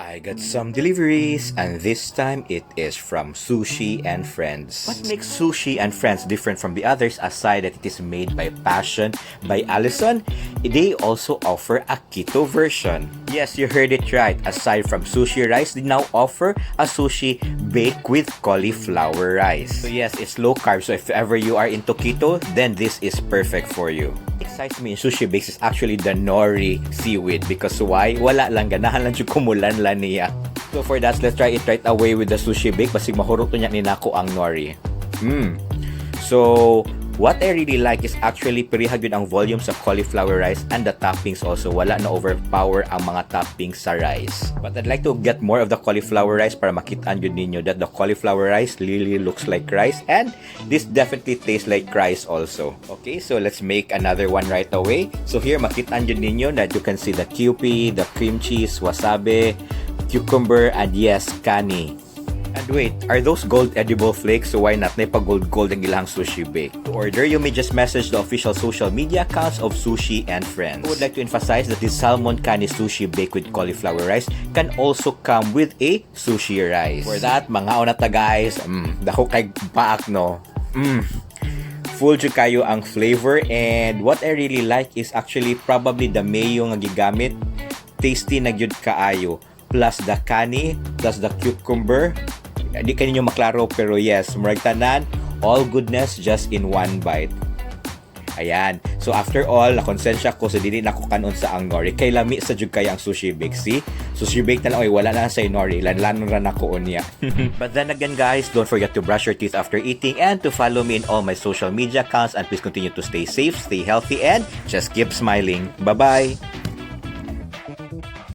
I got some deliveries, and this time it is from Sushi and Friends. What makes Sushi and Friends different from the others, aside that it is made by Passion by Allison? They also offer a keto version. Yes, you heard it right. Aside from sushi rice, they now offer a sushi baked with cauliflower rice. So yes, it's low carb. So if ever you are into keto, then this is perfect for you. Excites me in Sushi Bakes is actually the nori seaweed because why? Wala lang, ganahan lang jud ko mulanlan niya. So for that, let's try it right away with the sushi bake. Basig mahurot to niya ni nako ang nori. So, what I really like is actually pareha gyud ang volume sa cauliflower rice and the toppings also. Wala na overpower ang mga toppings sa rice. But I'd like to get more of the cauliflower rice para makitaan gyud ninyo that the cauliflower rice really looks like rice and this definitely tastes like rice also. Okay, so let's make another one right away. So here, makitaan gyud ninyo that you can see the kewpie, the cream cheese, wasabi, cucumber, and yes, kani. And wait, are those gold edible flakes? So why not? May pa gold gold ang ilang sushi bake. To order, you may just message the official social media accounts of Sushi and Friends. I would like to emphasize that this salmon kani sushi bake with cauliflower rice can also come with a sushi rice. For that, mangaon na ta, guys. Dako kay paak, no. Full jud kayo ang flavor, and what I really like is actually probably the mayo nga gigamit. Tasty na gyud kaayo. Plus the kani, plus the cucumber. Di kaninyo maklaro, pero yes, murag tanan, all goodness just in one bite. Ayan. So after all, nakonsensya ko sa dili na ko kanon sa ang nori. Kay lami sa jud kay ang sushi bake. See? Sushi bake na lang, oy, wala na sa nori. Lanlanon ra nako unya. But then again, guys, don't forget to brush your teeth after eating and to follow me in all my social media accounts, and please continue to stay safe, stay healthy, and just keep smiling. Bye-bye!